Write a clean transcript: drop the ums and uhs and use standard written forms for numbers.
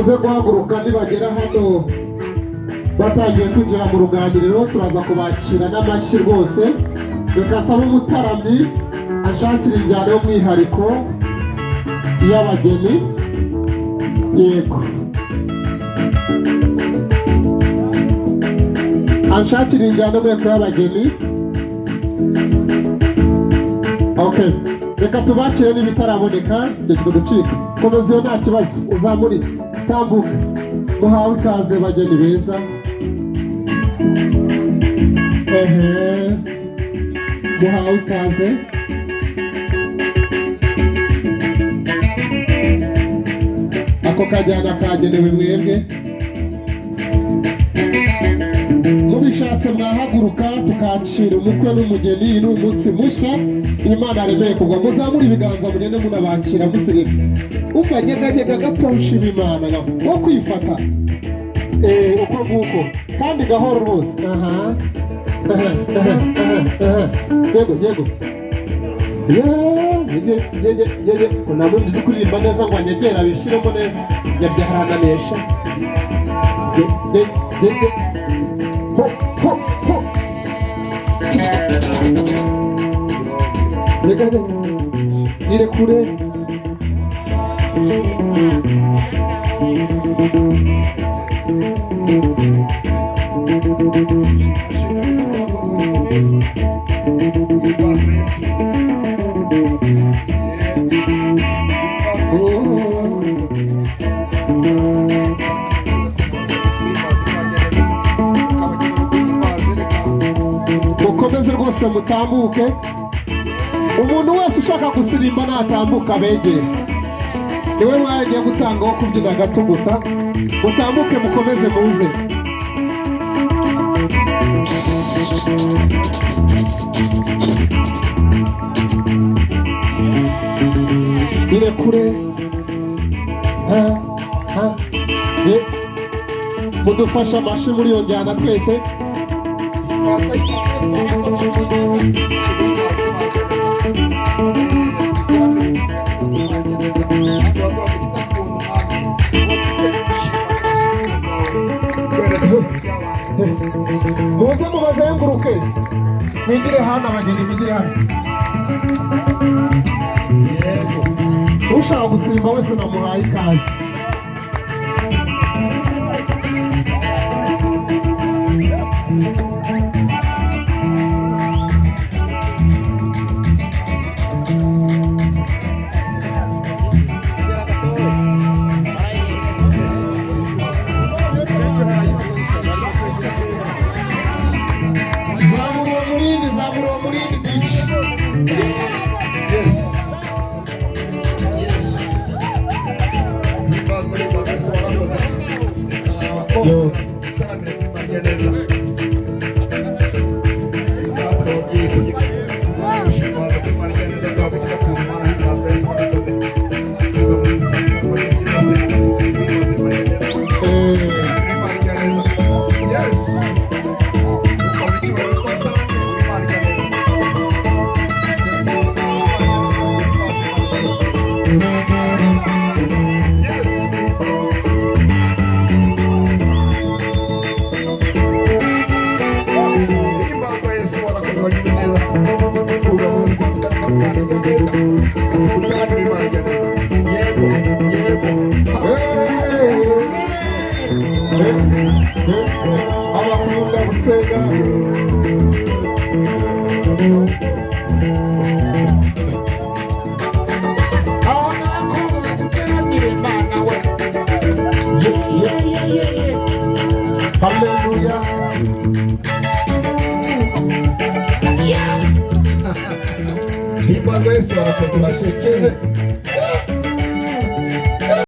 Uze guhaguruka. Nibagera hano batangiye kwinjira mu ruganiriro, turaza kubakira n'amashyi rwose. Reka nsabe umutaramyi anshakira injyana y'umwihariko y'abageni. Yego, anshakira injyana y'umwihariko y'abageni. Okay, reka tubakire n'ibitaraboneka ndetse gucika. Komeza iyo, nta kibazo, uzamure, tambuka. Muhawe ikaze, bageni beza. Ehe, muhawe ikaze. Ako kajyana kagenewe mwebwe. Mubishatse mwahaguruka tukakira umukwe n'umugeni. Ni umunsi mushya Imana yaremeye kugwa. Muzamure ibiganza, mugende munabakira musirimu. Umva, nyeganyega gato, ushima Imana wo kwifata. Uko nguko kandi gahoro rwose. Aha aha aha aha aha, yego yego, yege yege yege. Ntabwo uzi kuririmba neza ngo anyegere abishiremo neza. Nyabyaharananesha. Ye ye ye, ho ho ho, reka nirekure. Mukomeze rwose mutambuke. Umuntu wese ushaka gusirimba natambuka abegere, niwe mwagiye gutanga wo kubyina gato gusa. Mutambuke, mukomeze muze. Irekure. Ha ha ye, mudufashe amashyi muri iyo njyana twese. Muze mubazenguruke, mwigire hano abageni, mwigire hano. Ushaka gusimba wese namuhaye ikaze. Zamura uwo murindi, zamura uwo murindi, DJ. Yesu, Yesu, himbazwa yuko Yesu warakoze. Reka utaramire kuri Mariya neza. Natwe ababyeyi tujye gushimbaza kuri Mariya neza, duhaguruka ku Mana. Himbazwa Yesu warakoze. Himbaze Mariya neza, kuri Mariya neza. Yesu, ukabura icyubahiro, twataramye kuri Mariya neza. Abakunda gusenga. Abakunda guteramira Imana we. Ye, ye, ye, ye. Haleluya. Himbazwa Yesu warakoze, bashekeye.